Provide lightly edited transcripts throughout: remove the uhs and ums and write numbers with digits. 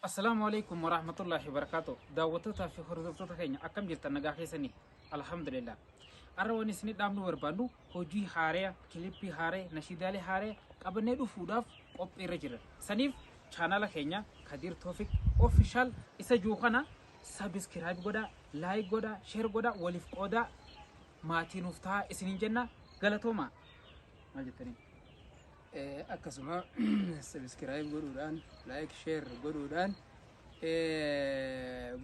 Assalaamu alaikum warahmatullahi wabarakatuh. Daawwattootaa fi hordoftoota keenya, akkam jirtan? Nagaa keessanii? Alhamdulillah. Har'a wanni isin dhaamnu barbaannu hojii haaraa, kilippii haaraa, nashiidaalee haaraa qabannee dhufuudhaaf qophiirra jira. Saniif chaanala keenya Kadir Toofik Official isa jiru kana subscribe godhaa, like godhaa, share godhaa, waliif qoodaa, maatii nuuf ta'a isiniin jenna. Galatooma. Maal jettanii? Akkasuma subscribe godhuudhaan, like, share godhuudhaan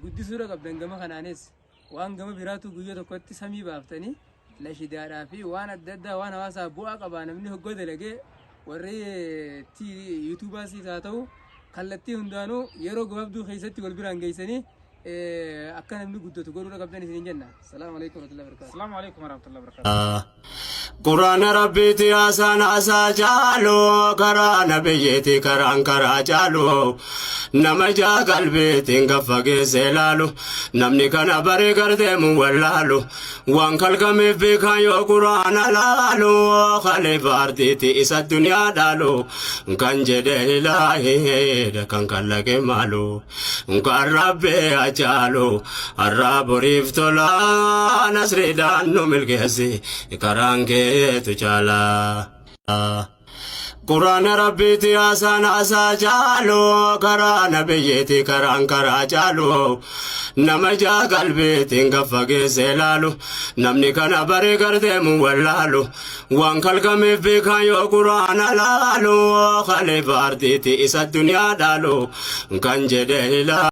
guddisuudha qabdan. Gama kanaanis waan gama biraatu guyyaa tokkotti samii baaftanii nashidaadhaa fi waan adda addaa, waan hawaasaaf bu'aa qabaa, namni hoggoo dalagee warri yuutuubaas haa ta'u, kallattii hundaanuu yeroo gabaabduu keessatti wal biraan geessanii akka namni guddatu godhuudha qabdan isiniin jenna. Salaamu alaikum warahmatullahi wabarakatuh. Assalaamu alaikum warahmatullahi wabarakatuh. Quraana Rabbiiti haasaan haasaa caalu, karaa nabiyyiiti karaan karaa caalu, nama ijaa qalbiitiin gaffa geesse ilaalu, namni kana baree gardeemu wallaalu, waan kalqameef beekan yoo quraana laalu, khalifa ardiiti isa duniyaa dhaalu, kan jedhe ilaahiidha, kan kallaqe maalu, kan Rabbi hacaalu har'aa boriif tola, nasriidhaan nu milkeessi, karaan keetu caalaa. Quraana Rabbiiti haasaan haasaa caalu, karaa nabiyyiiti karaan karaa caalu, nama ijaa qalbiitiin gaffa geesse ilaalu, namni kana baree gardeemu wallaalu, waan kalqameef beekan yoo quraana laalu, khalifa ardiiti isa duniyaa dhaalu, kan jedhe ilaalu.